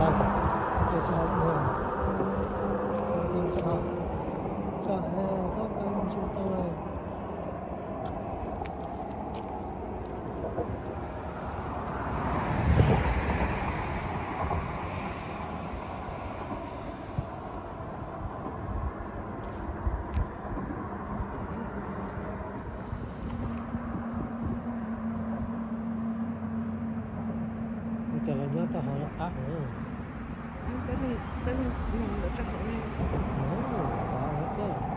Ces tsis hau ua, tsis hau, txhob kawg mus tsis tau. Ua cas lawv nyob tau hauv qab hauv. Tab sis lawv tso hauv ne. Av thiab.